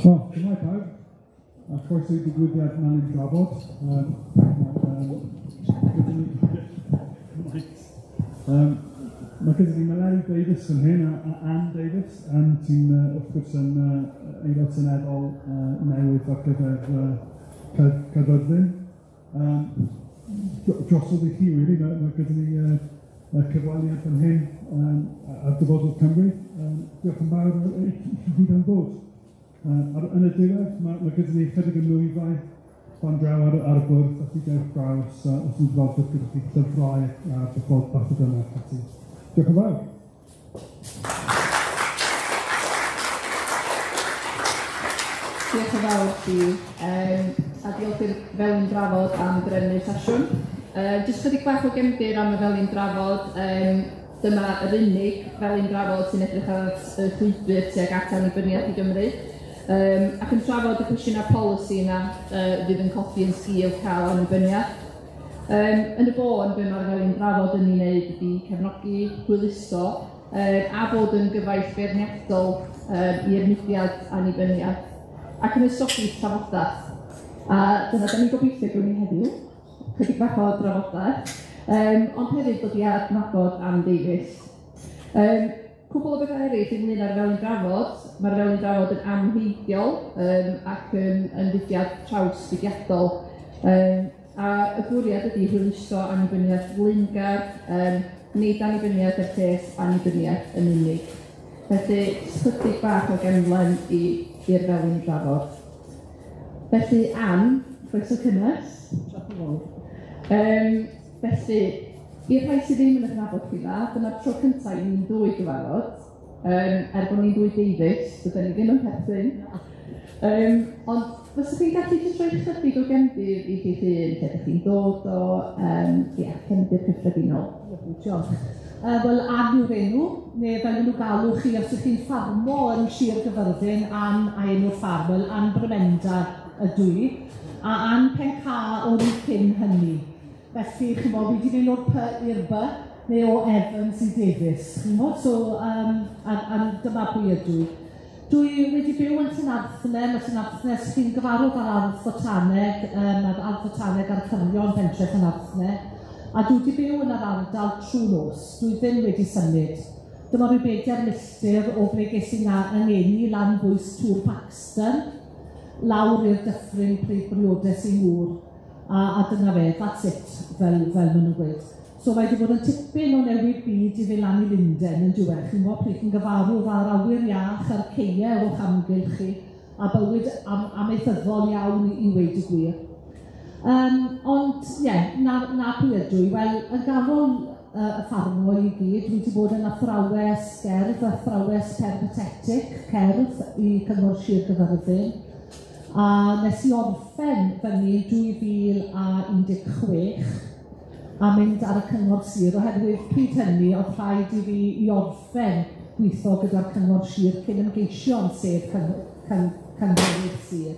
Wel, shwmae pawb, a chroeso i digwyddiad Melin Drafod. Mae gyda ni Meleri Davies fan hyn a Ann Davies. Ann, ti'n wrth gwrs yn aelod seneddol newydd ar gyfer Caerfyrddin. Drosodd i chi, really, mae gyda ni cyfweliad fan hyn ar dyfodol Cymru. Diolch yn fawr i chi gyd am ddod. Yn y diwedd, mae gyda ni chydig o nwyddau fan draw ar y bwrdd, felly dewch draw os oes diddordeb gyda chi llyfrau a bathodynnau ac ati. Diolch yn fawr. Diolch yn fawr chi, a diolch i'r Felin Drafod am drefnu sesiwn. Jyst chydig bach o gefndir am y Felin Drafod. Dyma yr unig Felin Drafod sy'n edrych ar y llwybr tuag at annibyniaeth i Gymru, ac yn trafod y cwestiynau polisi yna fydd yn codi yn sgil cael annibyniaeth. Yn y bôn, be mae'r Felin Drafod yn ei wneud ydy cefnogi, hwyluso, a bod yn gyfaill beirniadol i'r mudiad annibyniaeth, ac yn ysgogi trafodaeth. A dyna da ni'n gobeithio gwneud ni heddiw, chydig bach o drafodaeth, ond hefyd dod i adnabod Ann Davies. Cwpwl o bethau eraill ynglyn â'r Felin Drafod. Mae'r Felin Drafod yn amhleidiol ac yn fudiad trawsfudiadol. A y bwriad ydy hwyluso annibyniaeth flaengar, nid annibyniaeth er lles annibyniaeth yn unig. Felly, chydig bach o gefnlen i'r Felin Drafod. Felly, Ann, croeso cynnes. Diolch yn fawr. Felly, i'r rhai sydd ddim yn eich nabod chi dda, dyma'r tro cyntaf i ni'n ddwy gyfarfod. Er bod ni'n ddwy Davies, dydyn ni ddim yn perthyn. Ond fysech chi'n gallu jyst rhoi chydig o gefndir i chi'ch hun, lle ydych chi'n dod o, ia, cefndir cyffredinol. Diolch. Wel, Ann yw'r enw, neu fel maen nhw'n galw chi os ydych chi'n ffarmo yn Sir Gyfyrddin, Ann a enw'r ffarm, wel, Ann Bremenda ydw i, a Ann Penca o'n i cyn hynny. Felly, chimod, fi 'di mynd o'r P i'r B, neu o Evans i Davies, chimod, so a dyma pwy ydw i. Dwi wedi byw yn Llanarthne, mae Llanarthne, os chi'n gyfarwydd â'r Ardd Fotaneg, mae'r Ardd Fotaneg ar cyrion pentre Llanarthne, a dwi wedi byw yn yr ardal trwy nos, dwi ddim wedi symud. Dyma ryw 4 milltir o ble ges i yng ngeni lan bwys Tŵr Paxton, lawr i'r dyffryn pryd briodes i ngŵr, a dyna fe, that's it, fel maen nhw'n gweud. So mae wedi bod yn tipyn o newid byd i fynd lan i Lunden yn diwedd, chi'n gwybod, pryd chi'n gyfarwydd â'r awyr iach a'r ceie o'ch amgylch chi, a bywyd amaethyddol iawn i weud y gwir. Ond ie, na pwy ydw i. Wel, yn ganol y ffarmo i gyd, dwi wedi bod yn athrawes gerdd, athrawes peripatetic cerdd i Cyngor Sir Gyfyrddin, a nes i orffen fyny yn 2016 a mynd ar y Cyngor Sir, oherwydd pryd hynny oedd rhaid i fi i orffen gweithio gyda'r Cyngor Sir cyn ymgeisio am sedd cynghorydd sir.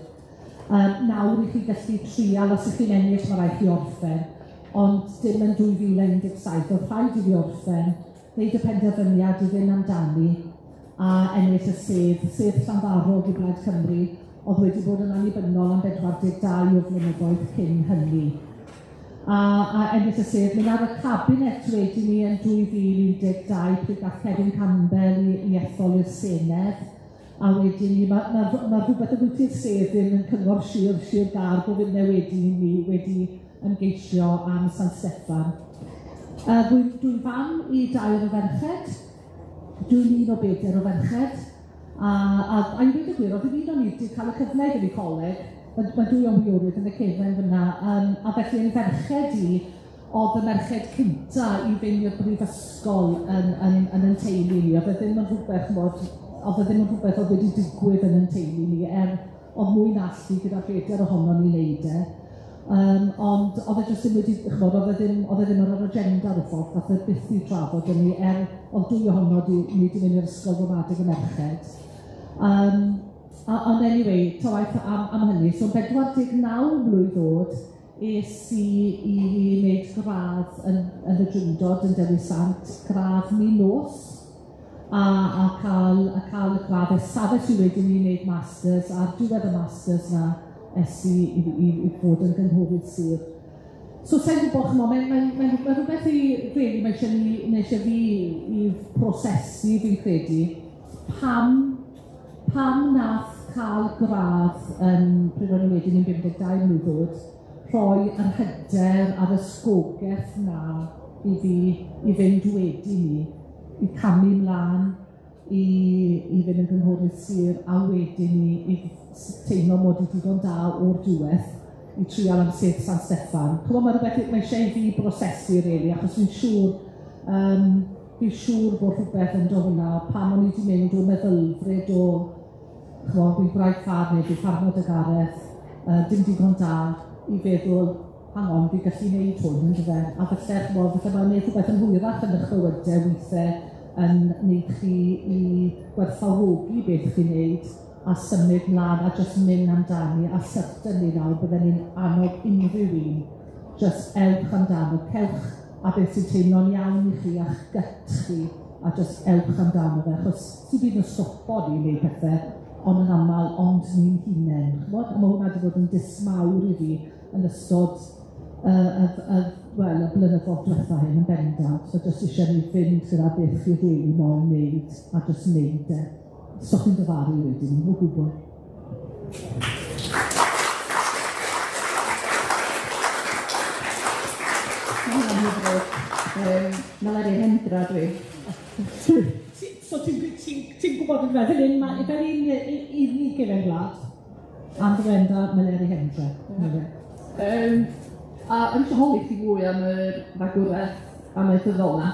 Nawr i chi gallu trial, os ych chi'n ennill, mae rhaid chi orffen, ond dim yn 2017, oedd rhaid i fi orffen, wneud y penderfyniad i fynd amdani a ennill y sedd, sedd Llanddarog i Blaid Cymru, oedd wedi bod yn annibynnol am 42 o flynyddoedd cyn hynny. A ennill y sedd, mynd ar y cabinet wedyn ni yn 2012, pryd gath Cefin Campbell i ethol i'r Senedd, a wedyn ni, ma' rhywbeth ambwyti'r sedd ddim yn cyngor Sir Gâr, bod finne wedi ni wedi ymgeisio am San Steffan. Dwi'n fam i 2 o ferched, dwi'n un o 4 o ferched, a i ddweud y gwir, oedd un o'n i wedi cael y cyfle i fynd i coleg, mae dwy o'n wiorydd yn y cefen fyna, a felly yn ferched i, oedd y merched cynta i fynd i'r brifysgol yn yn teulu ni, oedd e ddim yn rhywbeth mod, oedd e ddim yn rhywbeth oedd wedi digwydd yn yn teulu ni, er oedd mwy na allu gyda 4 ohonon ni wneud e. Ond oedd e jyst ddim wedi, chimod, oedd e ddim ar yr agenda ar y ffordd, nath e byth i trafod yn ni, er oedd 2 ohono ni wedi mynd i'r ysgol ramadeg y merched. Ond anyway, ta waeth am hynny, so 49 mlwydd oed, es i i wneud gradd yn y Drindod yn Dewi Sant, gradd min nos. A cael y graddau. Safes i wedyn i wneud masters, a diwedd y masters na es i fod yn gynghorydd sir. So sa'n gwybod, ch'mo', mae rhywbeth i, really, mae eisiau ni, mae eisiau fi i prosesu, fi'n credu, pam nath cael gradd yn, pryd o'n i wedyn yn 52 mlwydd oed, rhoi yr hyder a'r ysgogaeth na i fi i fynd wedi ni, i camu mlaen, i fynd yn gynghorydd sir, a wedyn i teimlo mod i digon da o'r diwedd i trial am sedd San Steffan. Ch'mo', mae rhywbeth mae eisiau i fi brosesu, really, achos fi'n siŵr bod rhywbeth yn dod hwnna pan o'n i wedi mynd o meddylfryd o, ch'mo', fi'n gwraig ffarm neu fi'n ffarmo 'da Gareth, dim digon da, i feddwl, hang on, fi gallu neud hwn, yndyfe? A falle, ch'mo', falle mae'n neud rhywbeth yn hwyrach yn eich bywydau weithiau yn neud chi i gwerthfawrogi beth chi'n neud a symud mlaen a jyst mynd amdani. A certainly nawr bydden ni'n annog unrhyw un, jyst ewch amdano, cewch a beth sy'n teimlo'n iawn i chi a'ch gut chi a jyst ewch amdano fe, achos sy'n byd yn stopo ni i wneud pethau, ond yn aml, ond ni'n hunain. Ch'mod? A mae hwnna wedi bod yn disg mawr i fi yn ystod wel, y blynyddoedd diwetha hyn yn bendant. So jyst eisiau ni fynd gyda beth chi rili moyn wneud a jyst wneud e. So chi'n dyfaru wedyn, o gwbl. Ma' hwnna'n hyfryd. Meleri Hendra dwi. So ti gwybod yn fel hyn, mae fel un i gefen gwlad, Ann Brenda Meleri Hendra. A o'n i eisiau holi chdi fwy am yr fagwraeth amaethyddol 'na.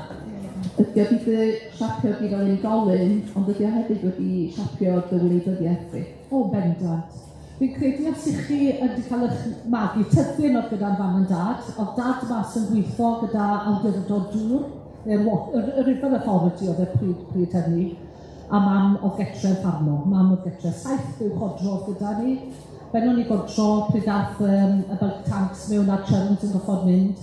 Ydy o wedi dy siapio di fel unigolyn, ond ydy o hefyd wedi siapio dy wleidyddiaeth di? O, bendant. Fi'n credu os ych chi wedi cael eich magu, tyddyn oedd gyda'n fam yn dad, oedd dad mas yn gweithio gyda awdurdod dŵr, neu'r y River Authority oedd e pryd hynny, a mam oedd getre yn ffarmo. Mam oedd getre, 7 buwch odro oedd gyda ni. Bennon ni godro pryd dath y bulk tanks mewn a'r churns yn goffod mynd,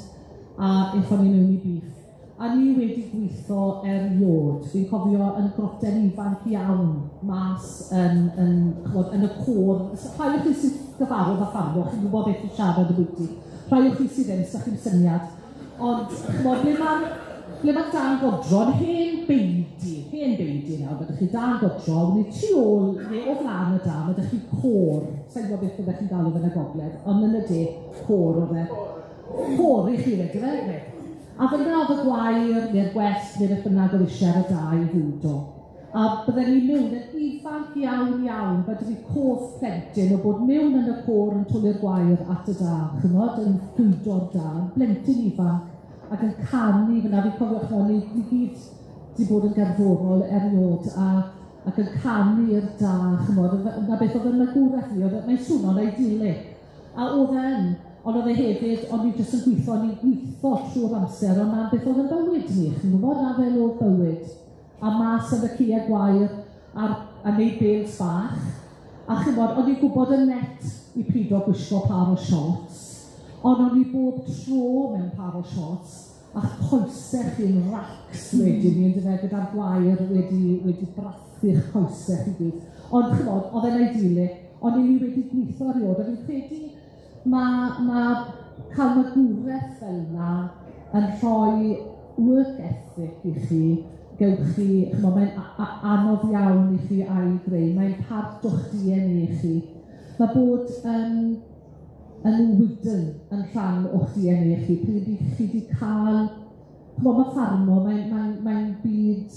a aethon ni mewn i beef. A ni wedi gweithio erioed. Fi'n cofio yn groten ifanc iawn mas yn, ch'mod, yn y côr. Rhai o chi sydd gyfarwydd â ffarmo, chi'n gwybod beth fi'n siarad ambwti. Rhai o chi sydd ddim, s'dach chi'm syniad. Ond, ch'mod, ble ma' dan godro, yn hen beidi nawr, ma' 'dych chi dan godro, neu tu ôl, neu o flaen y dam, ma' 'dych chi côr. Sa'n gwybod beth byddech chi'n galw fe yn y gogledd, ond yn y de, côr oedd e. Côr i chi wedi fe? Reit. A fyna oedd y gwair, neu'r gwellt, neu beth bynnag oedd eisiau ar y da i fwydo. A bydden ni mewn yn ifanc iawn iawn, bydde fi cof plentyn o bod mewn yn y côr yn twlu'r gwair at y da, ch'mod, yn bwydo'r da, blentyn ifanc, ac yn canu fyna, fi'n cofio, ch'mod, ni gyd 'di bod yn gerddorol erioed, ac yn canu i'r da, ch'mod, na beth oedd yn magwraeth fi, oedd mae'n swno'n idyllic. A oedd e'n, ond oedd e hefyd, o'n i jyst yn gweithio, o'n i'n gweithio trwy'r amser, ond na beth oedd yn bywyd ni, chi'n gwybod, na fel oedd bywyd. A mas yn y cae gwair, a neud bales bach. A chi'n gwybod, o'n i'n gwybod yn net i pido gwisgo par o shorts, ond o'n i bob tro mewn par o shorts, a coesau chi'n racs wedyn ni, yndyfe, gyda'r gwair wedi brathu'ch coesau chi gyd. Ond ch'mod, oedd e'n idyllic, ond i ni wedi gweithio erioed, a fi'n credu ma cael magwraeth fel yna yn rhoi work ethic i chi, gewch chi, ch'mod, mae'n anodd iawn i chi a'i greu, mae'n part o'ch DNA chi. Mae bod yn wydn yn rhan o'ch DNA chi, pryd i chi wedi cael, ch'mod, mae ffarmo, mae'n byd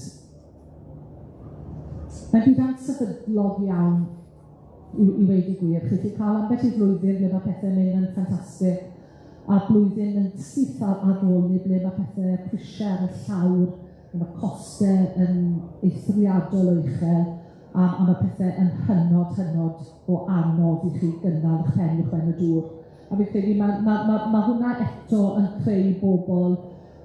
ansefydlog iawn i weud y gwir. Chi 'di cael ambell i flwyddyn ble mae pethau'n mynd yn ffantastig, a blwyddyn yn syth ar ôl ni ble mae pethau prisiau ar y llawr, mae costau yn eithriadol o uchel, a mae pethau yn hynod, hynod o anodd i chi gynnal eich pen uwchben y dŵr. A fi'n credu ma hwnna eto yn creu bobl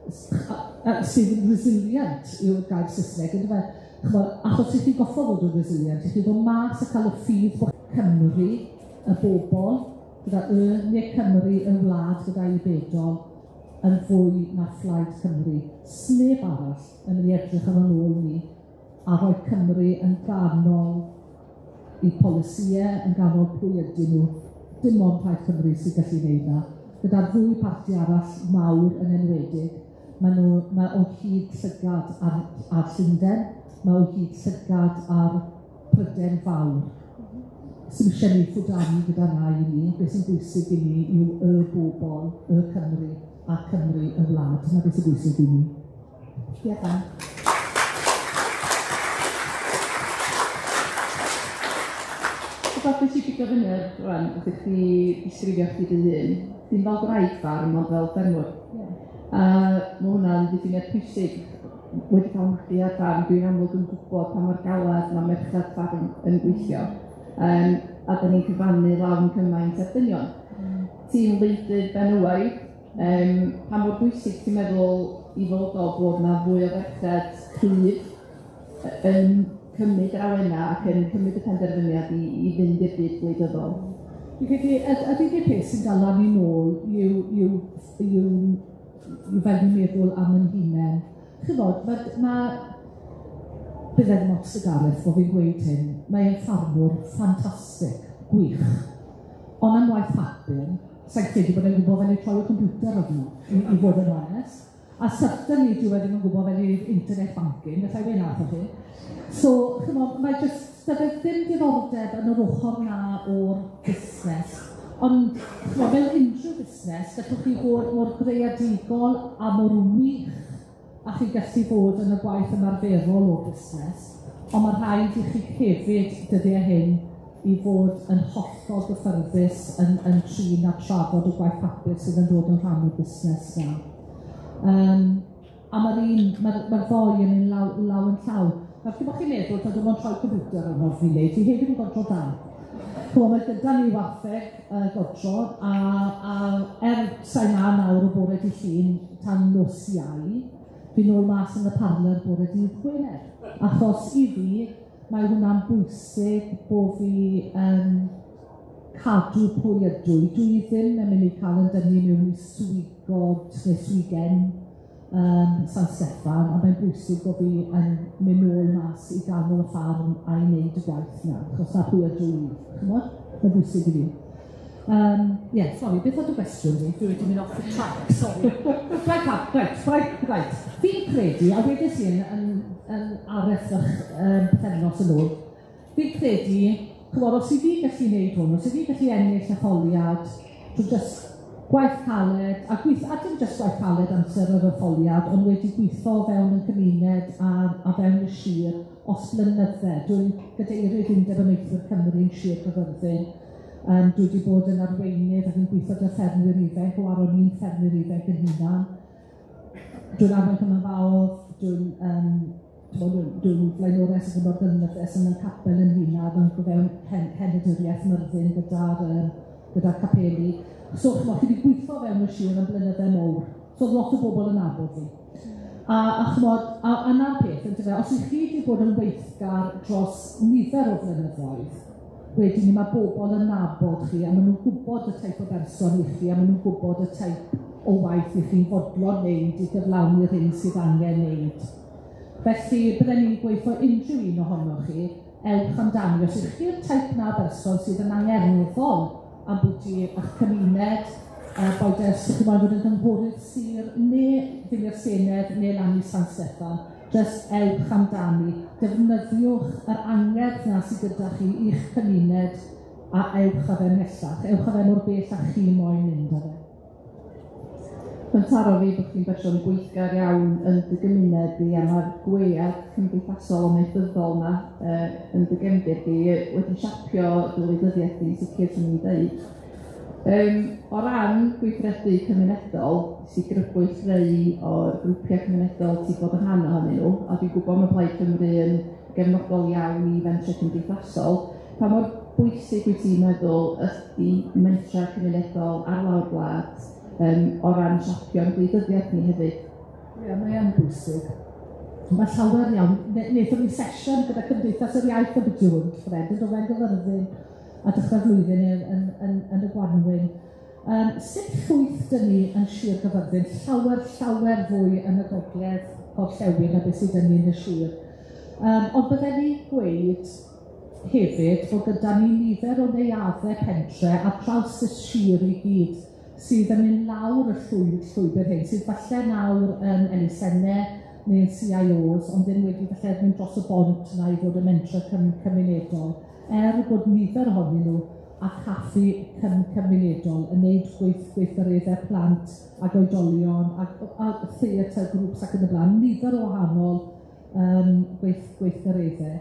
sydd yn resilient yw'r gair Saesneg, yndyfe? Ch'mod, achos i chi goffo fod yn resilient, i chi ddod mas a cael y ffydd bod Cymru, y bobl, gyda y neu Cymru y wlad gyda i bedol, yn fwy na Phlaid Cymru. Sneb arall yn mynd i edrych ar ôl ni. a rhoi Cymru yn ganol i polisïau, yn ganol pwy ydyn nhw. Dim ond Plaid Cymru sy'n gallu gwneud 'na. Gyda'r ddwy parti arall mawr yn enwedig, mae o hyd llygad ar Llundain, mae o hyd llygad ar Prydain Fawr. Sy'n eisiau ni ffwdanu gyda 'na i ni, beth sy'n bwysig i ni yw y bobl, y Cymru a Cymru y wlad. Dyna beth sy'n bwysig i ni. Diolch. Rhywbeth nes i bigo fyny ar rŵan, wrth i chdi ddisgrifio chdi dy hun, dim fel gwraig ffarm, ond fel ffermwr. A ma' hwnna'n ddiffiniad pwysig. Wedi cael magu ar ffarm, dwi'n amlwg yn gwybod pa mor galad ma' merched ffarm yn gweithio. A 'dan ni'n cyfrannu lawn cymaint â'r dynion. Ti'n wleidydd benywaidd, pa mor bwysig ti'n meddwl i fod o bod 'na fwy o ferched cryf yn cymryd yr awena ac yn cymryd y penderfyniad i fynd i'r byd gwleidyddol? Fi'n credu, yr unig peth sy'n dala ni nôl yw fel ni'n meddwl am yn hunain. Chimod, bydd e'n ots y Gareth bod fi'n gweud hyn, mae e'n ffarmwr ffantastig, gwych. Ond am waith papur, sa'n credu bod e'n gwybod fel i troi y computer arno, i fod yn onest. A certainly dyw e ddim yn gwybod fel i internet banking, gallai weud 'na wrthoch chi. So, chimod, mae jyst, dyw e ddim diddordeb yn yr ochr 'na o'r busnes. Ond, chimod, fel unrhyw busnes, gallwch chi fod mor greadigol a mor wych a chi gallu bod yn y gwaith ymarferol o'r busnes, ond mae rhaid i chi hefyd dyddiau hyn i fod yn hollol gyffyrddus yn trin a trafod y gwaith papur sydd yn dod yn rhan o'r busnes 'na. A mae'r un, mae'r ddoi yn mynd law yn llaw. Nawr, chi'n bod chi'n meddwl, taw dim ond troi computer arno fi'n neud, fi hefyd yn godro da. Chimod, mae gyda ni wartheg godro, a sa'i 'na nawr o bore dydd Llun tan nos Iau, fi nôl mas yn y parlwr bore dydd Gwener. Achos i fi, mae hwnna'n bwysig bo fi yn cadw pwy ydw i. Dwi ddim yn mynd i cael yn dynnu mewn i swigod neu swigen San Steffan, a mae'n bwysig bod fi yn mynd nôl mas i ganol y ffarm a i wneud y gwaith 'na, achos 'na pwy ydw i, chimod? Mae'n bwysig i fi. Ie, sori, beth oedd y gwestiwn fi? Dwi wedi mynd off the track, sorry. Right, right, right, right. Fi'n credu, a wedes i yn arall pythefnos yn ôl, fi'n credu, chimod, os i fi gallu gwneud hwn, os i fi gallu ennill etholiad trwy jyst gwaith caled, a dim jyst gwaith caled amser yr etholiad, ond wedi gweithio fewn y cymuned a fewn y sir os blynydde. Dwi'n gadeirydd Undeb Amaethwyr Cymru yn Sir Gaerfyrddin. Dwi wedi bod yn arweinydd ac yn gweithio gyda ffermwyr ifanc, o ar o'n i'n ffermwyr ifanc yn hunan. Dwi'n arwain cymanfaodd, dwi'n flaenores ac yn organyddes yn y capel yn hunan, yn fewn henaduriaeth Myrddin gyda'r capeli. So, chimod, chi wedi gweithio fewn y sir yn blynydde mowr. So, lot o bobl yn nabod fi. A chimod, a 'na'r peth, yndyfe, os ych chi wedi bod yn weithgar dros nifer o flynyddoedd, wedyn ni mae bobl yn nabod chi, a maen nhw'n gwybod y teip o berson i chi, a maen nhw'n gwybod y teip o waith i chi'n fodlon wneud i gyflawni'r hyn sydd angen wneud. Felly, bydden ni'n gweithio unrhyw un ohonoch chi, ewch amdani. Os ych chi'r teip na berson sydd yn angerddol am bwyty eich cymuned, boed os ych chi'n moyn fod yn gynghorydd sir, neu fynd i'r Senedd, neu lan i San Steffan, jyst ewch amdani. Defnyddiwch yr angerdd 'na sydd gyda chi i'ch cymuned a ewch â fe ymhellach. Ewch â fe mor bell â chi moyn mynd â fe. Mae'n taro fi bod chi'n berson gweithgar iawn yn dy gymuned di, a mae'r gwead cymdeithasol amaethyddol 'na yn dy gefndir di wedi siapio dy wleidyddiaeth di'n sicr, swn i'n deud. O ran gweithredu cymunedol, sy grybwyll rhai o'r grwpiau cymunedol ti'n bod yn rhan ohonyn nhw, a dwi'n gwybod mae Plaid Cymru yn gefnogol iawn i fentrau cymdeithasol. Pa mor bwysig wyt ti'n meddwl ydy mentrau cymunedol ar lawr gwlad o ran siapio'n gwleidyddiaeth ni hefyd? Ie, mae yn bwysig. Mae llawer iawn. Wnaethon ni sesiwn gyda Cymdeithas yr Iaith y Bydwn, Fred, yn dod fe'n Gaerfyrddin a dechrau'r flwyddyn yn y Gwanwyn. Sut llwyth dyn ni yn Sir Gaerfyrddin? Llawer, llawer fwy yn y gogledd gorllewin na beth sydd dyn ni yn y sir. Ond bydden ni'n gweud hefyd bod gyda ni nifer o neuaddau pentre ar draws y sir i gyd sydd yn mynd lawr y llwybr hyn, sydd falle nawr yn elusenne neu'n CIOs, ond ddim wedi falle mynd dros y bont 'na i fod yn mentre cymunedol, er bod nifer ohonyn nhw a caffi cymunedol yn neud gweithgareddau plant ac oedolion a theatr grŵps ac yn y blaen, nifer o wahanol gweithgareddau.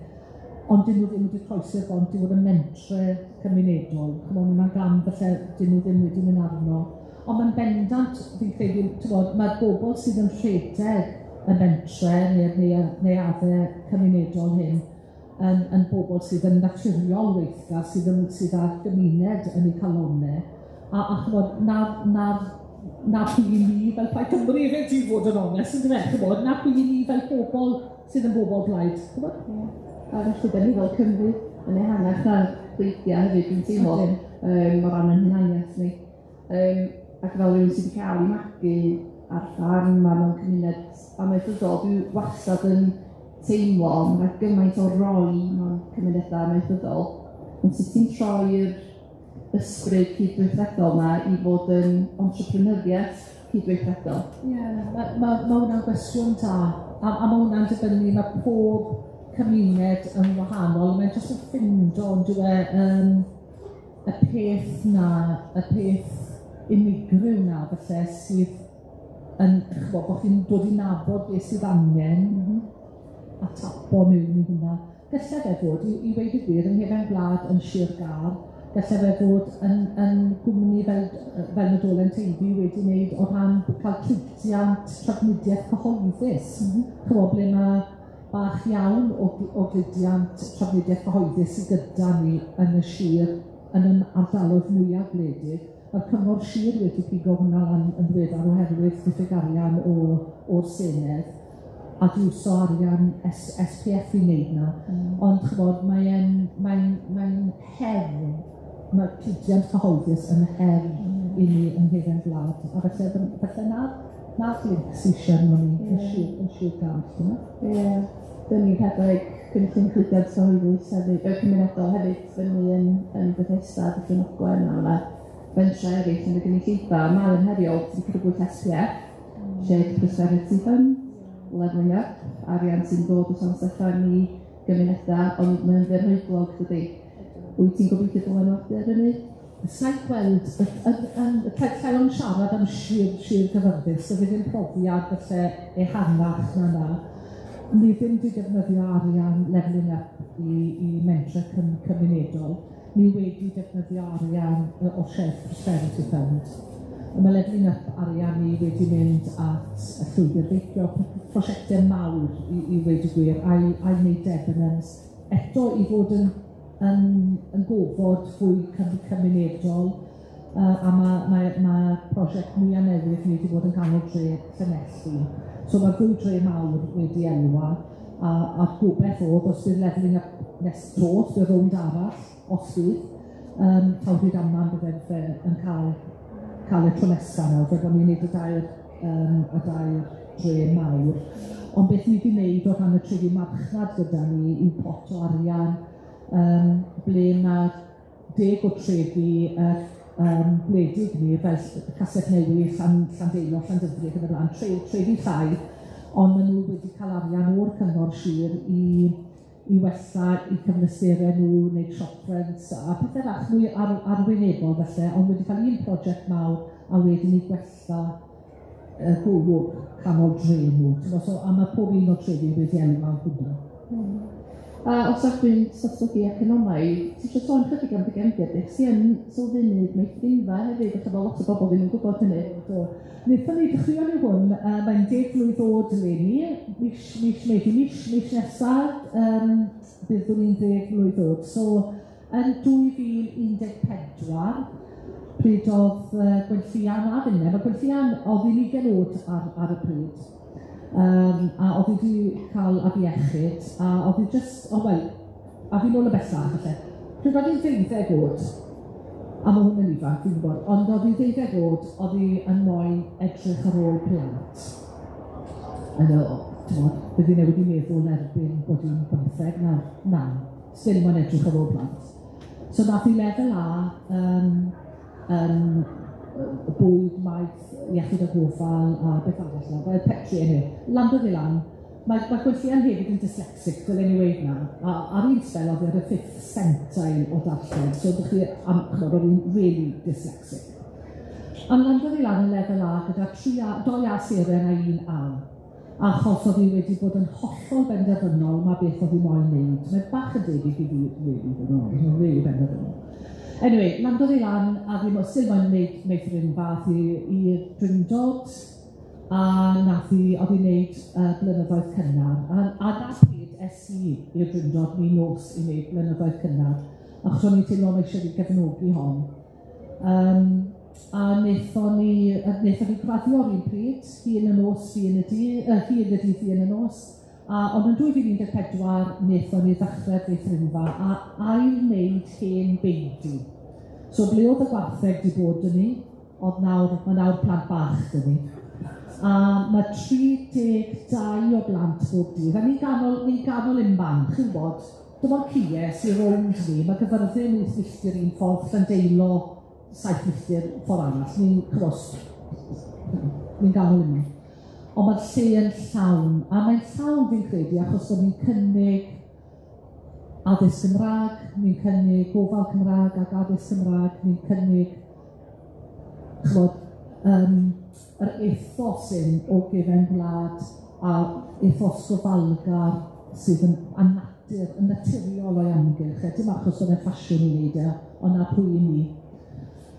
Ond dyn nhw ddim wedi croesi'r bont i fod yn mentre cymunedol. Chimod, ma' gam falle dyn nhw ddim wedi mynd arno. Ond mae'n bendant, fi'n credu, t'mod, ma'r bobl sydd yn rhedeg y mentre neu'r neuaddau cymunedol hyn yn bobl sydd yn naturiol weithgar, sydd â'r gymuned yn eu calonnau. A chimod, na pwy i ni fel Plaid Cymru, hefyd i fod yn onest, yn dyfe, chimod, na pwy i ni fel pobl sydd yn bobl Plaid, chimod? Ie. A felly, da ni fel Cymru yn ehangach na'r pleidiau hefyd, dwi'n teimlo, o ran ein hunaniaeth ni. Ac fel rhywun sydd wedi cael ei magu ar ffarm a mewn cymuned amaethyddol, dwi wastad yn teimlo ma' 'na gymaint o roi mewn cymunedau amaethyddol, ond sut ti'n troi'r ysbryd cydweithredol 'na i fod yn entrepreneuriaeth cydweithredol? Ie, ma' hwnna'n gwestiwn da, a ma' hwnna'n dibynnu, ma' pob cymuned yn wahanol, mae'n jyst yn ffindo, on'd yw e, y peth 'na, y peth unigryw 'na falle sydd yn, ch'bo', bo' chi'n dod i nabod beth sydd angen a tapo mewn i hwnna. Galle fe fod, i weud y gwir, yng nghefn gwlad yn Sir Gâr, galle fe fod yn gwmni fel mae Dolen Teifi wedi wneud o ran cael cludiant trafnidiaeth cyhoeddus. Ch'mo', ble ma' bach iawn o gludiant trafnidiaeth cyhoeddus sydd gyda ni yn y sir, yn yn ardaloedd mwyaf gwledig. Mae'r Cyngor Sir wedi pigo hwnna lan yn ddiweddar oherwydd diffyg arian o'r Senedd, a diwso arian SPF i wneud 'na. Ond ch'mod, mae'n her, mae cludiant cyhoeddus yn her i ni yng nghefn gwlad. A felly na'r link sydd eisiau arno ni yn Sir Gâr, ti'n gwbod? Ie, dyn ni'n rhedeg cynllun cludiant cyhoeddus hefyd, y cymunedol hefyd, fyny yn Bethesda, Dyffryn Ogwen, a ma' fentrau eraill yn y gynulleidfa. Mae o'n heriol, ti'n crybwyll SPF, Shared Prosperity Fund, Levelling Up, arian sy'n dod o San Steffan i gymunedau, ond mae'n fyrhoedlog, dydy. Wyt ti'n gobeithio dylanwadu ar hynny? Sa'n gweld, llai o'n siarad am Sir Gaerfyrddin, so fi ddim profiad falle ehangach na 'na. Ni ddim wedi defnyddio arian Levelling Up i mentre cymunedol. Ni wedi defnyddio arian o Shared Prosperity Fund. Mae Levelling Up arian ni wedi mynd at y llwybr beicio, prosiectau mawr i weud y gwir, a'i wneud Debenhams eto i fod yn gofod fwy cymunedol, a ma' prosiect mwyaf newydd ni wedi bod yn ganol dre Llanelli. So ma'r ddwy dre mawr wedi elwa, a gobeith o'dd os bydd Levelling Up nes tro, os bydd rownd arall, os bydd, taw Rhydaman bydde fe yn cael y tro nesa nawr, fe bod ni'n neud y dair dre mawr. Ond beth ni wedi wneud o ran y trefi marchnad gyda ni yw pot o arian, ble mae 10 o trefi gwledig ni, fel Castell Newydd, Llandeilo, Llandyfri ac yn y blaen, trefi llai, ond maen nhw wedi cael arian o'r Cyngor Sir i wella eu cyfleusterau nhw, wneud shop fronts a pethau bach mwy arwynebol falle, ond wedi cael un prosiect mawr a wedyn i gwella golwg canol dre nhw. T'mo', so, a mae pob un o'r trefi wedi elwa o hwnna. A o safbwynt datblygu economaidd, ti eisiau sôn chydig am dy gefndir di? Ti yn sylfaenydd meithrinfa hefyd, falle bod lot o bobl ddim yn gwybod hynny. Do. Wnaethon ni dechreuon ni hwn, mae'n 10 mlwydd oed eleni, mis Medi, mis nesaf, byddwn ni'n 10 mlwydd oed. So, yn 2014, pryd oedd Gwenllian a finne, mae Gwenllian oedd hi'n 20 oed ar y pryd, a oedd hi wedi cael afiechyd, a oedd hi just, oh well, a fi nôl y bellach falle. Pryd oedd hi'n 12 oed, a mae hwn yn ifanc, fi'n gwybod, ond oedd hi'n 12 oed, oedd hi yn moyn edrych ar ôl plant. A fel, t'mod, bydde hi newid 'i meddwl erbyn bod hi'n 15, na, na, still moyn edrych ar ôl plant. So nath hi lefel A yn bwyd, maeth, iechyd a gofal a beth arall 'na, fel Petri anyway. Landodd hi lan. Mae Gwenllian hefyd yn dyslexic, dylen ni weud 'na, a ar un sbel o'dd hi ar y fifth centile o darllen, so ydych chi am, ch'mod, o'dd hi'n really dyslexic. Ond landodd hi lan yn lefel A gyda tri A, dou A seren a un A, achos o'dd hi wedi bod yn hollol benderfynol ma' beth o'dd hi moyn neud. Mae bach yn debyg i fi, really, fod yn onest, mae'n really benderfynol. Anyway, landodd hi lan a fi still moyn neud meithrinfa ath hi i'r Drindod, a nath hi, o'dd hi'n neud blynyddoedd cynnar, a 'na pryd es i i'r Drindod min nos i wneud blynyddoedd cynnar, achos o'n i'n teimlo mae eisiau fi gefnogi hon. A wnaethon ni graddio yr un pryd, hi yn y nos, fi yn y dydd, hi yn y dydd, fi yn y nos. A ond yn 2014 wnaethon ni ddechrau'r feithrinfa a ail-wneud hen beudy. So ble oedd y gwartheg 'di bod 'da ni, oedd nawr, ma' nawr plant bach 'da ni. A ma' 32 o blant bob dydd, a ni'n ganol unman, chi'n gwbod, dim ond cie sy'n rownd ni, ma' Gyfyrddin 8 milltir un ffordd, Llandeilo 7 milltir ffordd arall, ni'n cross, ni'n ganol unman. Ond ma'r lle yn llawn, a mae'n llawn fi'n credu achos bod ni'n cynnig addysg Gymraeg, ni'n cynnig gofal Cymraeg ac addysg Cymraeg, ni'n cynnig, ch'mod, yr ethos hyn o gefen gwlad a ethos gofalgar sydd yn anatur, yn naturiol o'i amgylch. Dim achos bod e'n ffasiwn i wneud e, ond na pwy i ni.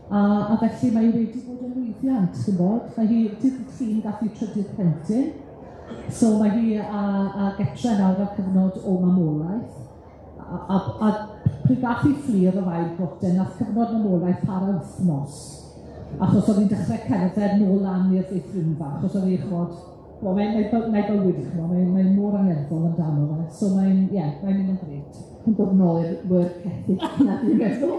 A felly mae wedi bod yn lwyddiant, chi'n bod. Mae hi dydd Llun gath hi trydydd plentyn, so mae hi a getre nawr ar cyfnod o mamolaeth. A pryd gath hi Fflur yr ail broden, nath cyfnod mamolaeth para wythnos, achos oedd hi'n dechrau cerdded nôl lan i'r feithrinfa, achos oedd hi, ch'mod, wel, mae bywyd, ch'mod, mae mor angerddol amdano fe, so mae'n, ie, mae'n mynd yn grêt. Yn dod nôl i'r work ethic 'na dwi'n meddwl.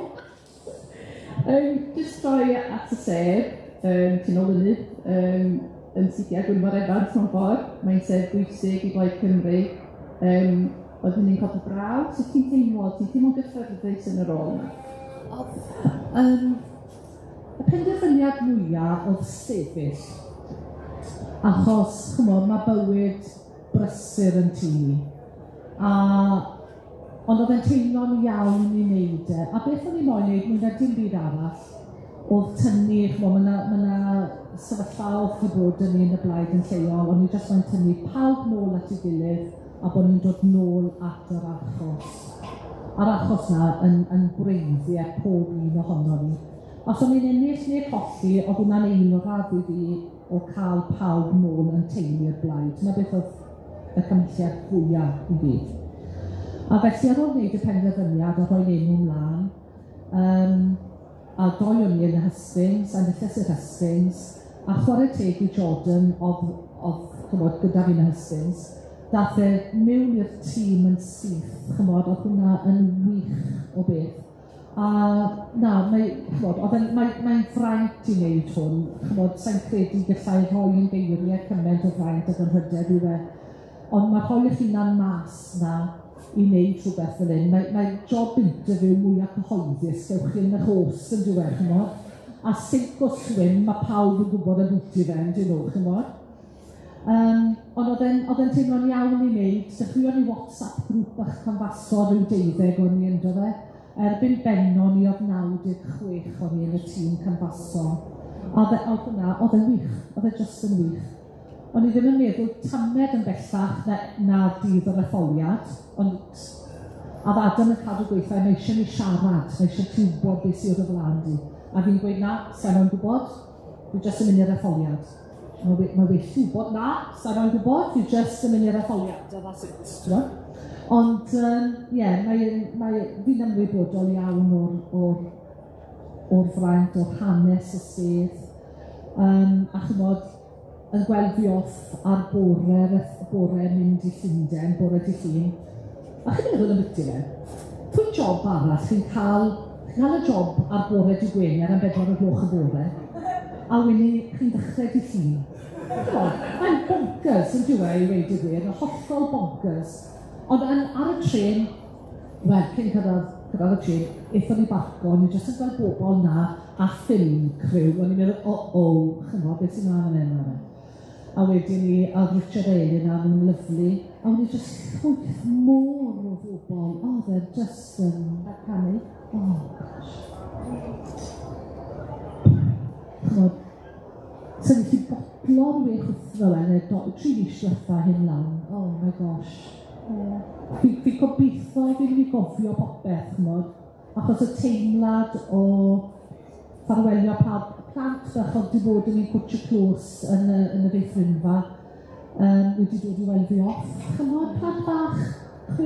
Jyst troi at y sedd, ti'n olynydd, yn Sidia Gwynfor Evans mewn ffordd, mae'n sedd bwysig i Blaid Cymru. Oedd hynny'n codi braw? Sut ti'n teimlo? Ti'n teimlo'n gyffyrddus yn y rôl yma? Y penderfyniad mwya oedd sefyll, achos, ch'mod, ma' bywyd brysur yn tŷ ni, ond oedd e'n teimlo'n iawn i wneud e. A beth o'n i moyn wneud, mwy na dim byd arall, oedd tynnu, ch'mod, ma' 'na sefyllfaoedd 'di bod yn ni yn y blaid yn lleol, o'n i jyst moyn tynnu pawb nôl at ei gilydd a bod ni'n dod nôl at yr achos. A'r achos 'na yn gwreiddiau pob un ohono ni. Os o'n i'n ennill neu colli, oedd hwnna'n eilradd i fi o cael pawb nôl yn teulu'r blaid. Dyna beth oedd y cymhelliad fwyaf i fi. A felly ar ôl wneud y penderfyniad a rhoi'n enw mlaen, a doi o'n i yn y hystings, a enilles i'r hystings, a chwarae teg i Jordan oedd ch'mod, gyda fi yn y hystings, dath e mewn i'r tîm yn syth, ch'mod, oedd hwnna yn wych o beth. A na, mae, ch'mod, oedd e'n, mae, mae'n fraint i wneud hwn, ch'mod, sai'n credu gallai rhoi yn geiriau cymaint o fraint ac anrhydedd yw e, ond mae rhoi eich hunan mas na i wneud rhywbeth fel hyn, mae job interview mwyaf cyhoeddus gewch chi yn eich oes yn diwedd, ch'mod. A sink or swim, mae pawb yn gwybod am bwyty fe, yn dyn nhw, ch'mod. Ond oedd e'n teimlo'n iawn i wneud, dechreuon ni WhatsApp grŵp bach canfaso rhyw 12 o'n i ynddo fe. Erbyn benno ni oedd 96 o'n i yn y tîm canfaso. A oedd hwnna, oedd e'n wych, oedd e jyst yn wych. O'n i ddim yn meddwl tamed yn bellach na dydd yr etholiad, ond a oedd Adam yn cadw gweithio, mae eisiau ni siarad, mae eisiau ti wybod beth sydd o flaen di. A fi'n gweud, na, sa'n moyn gwybod, dwi jyst yn mynd i'r etholiad. Mae well gwybod, na, sa'n moyn gwybod, dwi jyst yn mynd i'r etholiad, a that's it, ti'n gwbod? Ond, ie, fi'n ymwybodol iawn o'r fraint, o'r hanes y sedd, a ch'mod, yn gweld fi off ar bore mynd i Llundain, bore dydd Llun. A chi'n meddwl ambiti fe, pwy job arall chi'n cael y job ar bore dydd Gwener am 4 o'r gloch y bore, a wedyn chi'n dechrau dydd Llun. Mae'n bonkers yn dyw e i weud y gwir, yn hollol bonkers. Ond yn, ar y trên, wel, cyn cyrraedd y trên, aethon ni barco, o'n i jyst yn gweld bobl 'na a film crew, o'n i'n meddwl, o, ch'mod, beth sy'n mlaen fan hyn nawr? A wedyn ni, oedd Richard Elin a nhw'n lyfli, a o'n i jyst llwyth môr o bobl, oedd e jyst yn... A canu. Oh, gosh. Ch'mod, sa'n gallu botlo'r wech wythnos e, neu 3 mis diwetha hyn lan. Oh my gosh. Fi gobeithio fi'n mynd i gofio popeth, ch'mod, achos y teimlad o ffarwelio pawb, plant bach oedd 'di bod yn ein cwtsh close yn y feithrinfa, wedi dod i weld fi off, ch'mod, plant bach, 6,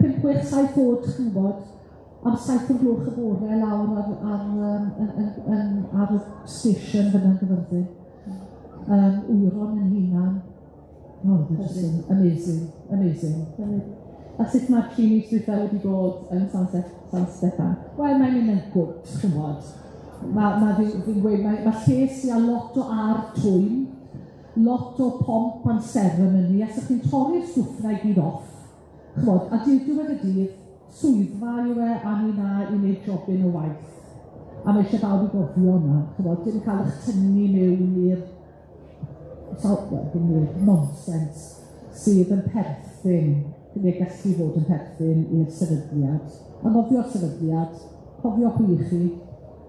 5, 6, 7 oed, ch'mod, am 7 o'r gloch y bore lawr ar y station fyna yn Gyfyrddin. Wyron yn hunan. Oh, they're just amazing, amazing. A sut mae'r 3 mis dwytha wedi bod yn San Steffan? Wel, mae'n mynd yn gwd, ch'mod. Fi'n gweud, mae lles i a lot o ar twym, lot o pomp and ceremony, a sa'ch chi'n torri'r stwff 'na i gyd off, ch'mod, a diwedd y dydd, swyddfa yw e, a ni 'na i wneud jobyn o waith. A mae eisiau bawb i gofio hwnna, ch'mod, dim cael eich tynnu mewn i'r nonsense sydd yn perthyn, neu gallu fod yn perthyn i'r sefydliad. A gofio'r sefydliad, cofio pwy i chi,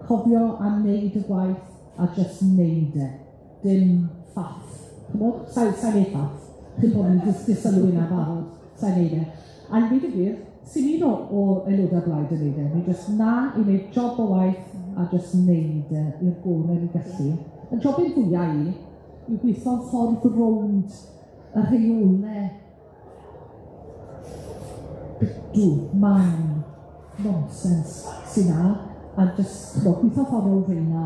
cofio am wneud y gwaith a just wneud e. Dim ffaff. Ch'mod? Sa'n neud ffaff. Chi'n bod yn disylwi na barod. Sa'n neud e. A i weud y gwir, sy'n un o aelodau blaid yn neud e. Ni jyst na i wneud job o waith a jyst wneud e i'r gorau ni gallu. Y jobyn fwyaf i yw gweithio'n ffordd rownd y rheolau bitw, man, nonsense sy'n na, a jyst gweithio ffordd rownd rheina,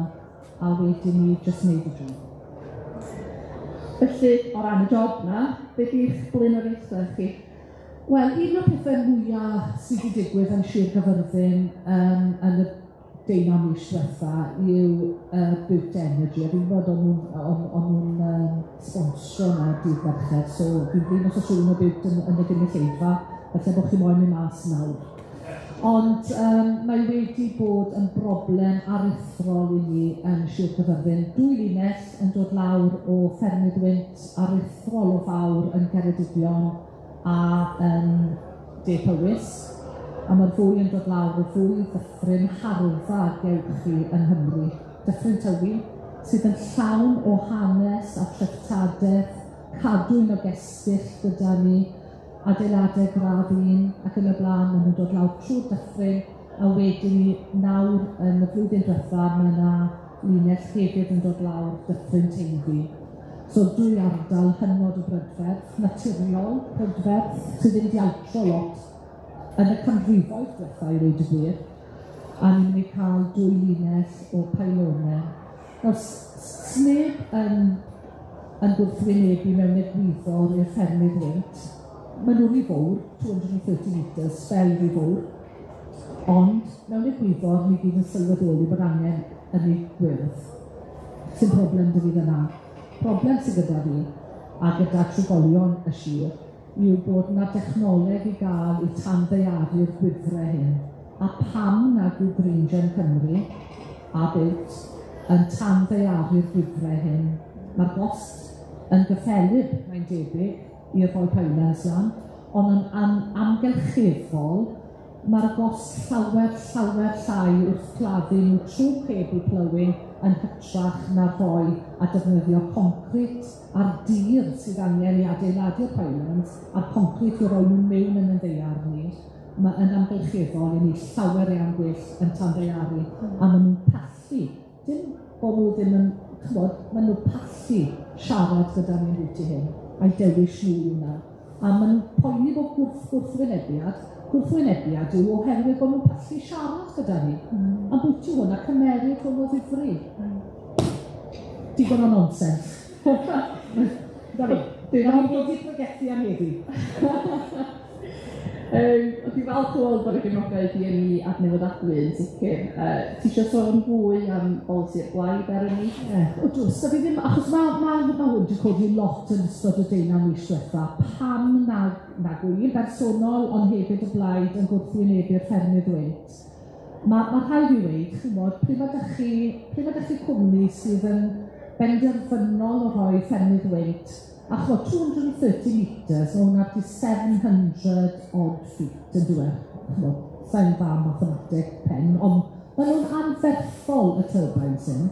a wedyn ni jyst wneud y job. Felly, o ran y job na, be di'ch blaenoriaethau chi? Wel, un o'r pethau mwyaf sydd wedi digwydd yn Sir Gaerfyrddin yn y 19 mis diwetha yw Bute Energy. A fi'n gwybod o'n nhw'n sponsro na dydd Mercher, so fi'n flin os oes rhywun o Bute yn y gynulleidfa, felly bod chi moyn mynd mas nawr. Ond mae wedi bod yn broblem aruthrol i ni yn Sir Gaerfyrddin. 2 linell yn dod lawr o ffermydd wynt aruthrol o fawr yn Ceredigion a yn De Powys. A mae'r ddwy yn dod lawr o ddwy ddyffryn harddfa gewch chi yng Nghymru. Dyffryn Tywi, sydd yn llawn o hanes a treftadaeth, cadwyn o gestyll gyda ni, adeiladau gradd 1 ac yn y blaen, maen nhw'n dod lawr trwy'r dyffryn, a wedyn ni nawr yn y flwyddyn diwetha, mae yna linell hefyd yn dod lawr Dyffryn Teifi. So 2 ardal hynod o brydferth, naturiol prydferth, sydd ddim 'di altro lot yn y canrifoedd diwetha i weud y gwir, a ni'n mynd i cael 2 linell o pylonau. Nawr, sneb yn gwrthwynebu mewn egwyddor i'r ffermydd wynt. Maen nhw'n rhy fawr, 230 metres, sbel rhy fawr, ond mewn egwyddor ni gyd yn sylweddoli bod angen ynni gwyrdd. Sy'n problem 'da fi fyna. Problem sydd gyda fi a gyda trigolion y sir yw bod 'na dechnoleg i gael i tanddaearu'r gwifrau hyn, a pam nag yw Green Gen Cymru a Bute yn tanddaearu'r gwifrau hyn. Mae'r gost yn gyffelyb, mae'n debyg, i'r rhoi pylons lan, ond yn amgylcheddol, mae'r gost llawer, llawer llai wrth claddu nhw trwy cable plowing yn hytrach na rhoi a defnyddio concrit a'r dir sydd angen i adeiladu'r pylons a'r concrit i roi nhw mewn yn y ddaear ni. Mae yn amgylcheddol i ni llawer iawn gwell yn tanddaearu, a maen nhw'n pallu. Dim bod nhw ddim yn, ch'mod, maen nhw'n pallu siarad gyda ni ambiti hyn, a'i dewis nhw yw hwnna. A maen nhw'n poeni bod gwrthwynebiad, gwrthwynebiad yw oherwydd bod nhw'n pallu siarad gyda ni. A bwyty hwn a cymeryd hwn o ddifri. Digon o nonsens. Na fi. Dwi'n wedi pregethu am heddi. Dwi'n falch o weld bod y gefnogaeth i ynni adnewyddadwy yn sicr. Ti isio sôn fwy am bolisi'r blaid ar ynni? Ie, wrth gwrs, fi ddim, achos ma' hwn wedi codi lot yn ystod y 18 mis diwetha, pam nag wy'n bersonol, ond hefyd y blaid yn gwrthwynebu'r ffermydd wynt. Ma' rhaid i weud, chimod, pryd ma' 'dach chi cwmni sydd yn benderfynol o rhoi ffermydd wynt, a chimod, 230 metres, ma' hwnna byti 700 odd feet yn dyw e, chimod, sa i'n dda mathemateg pen, ond ma' nhw'n anferthol y turbines hyn.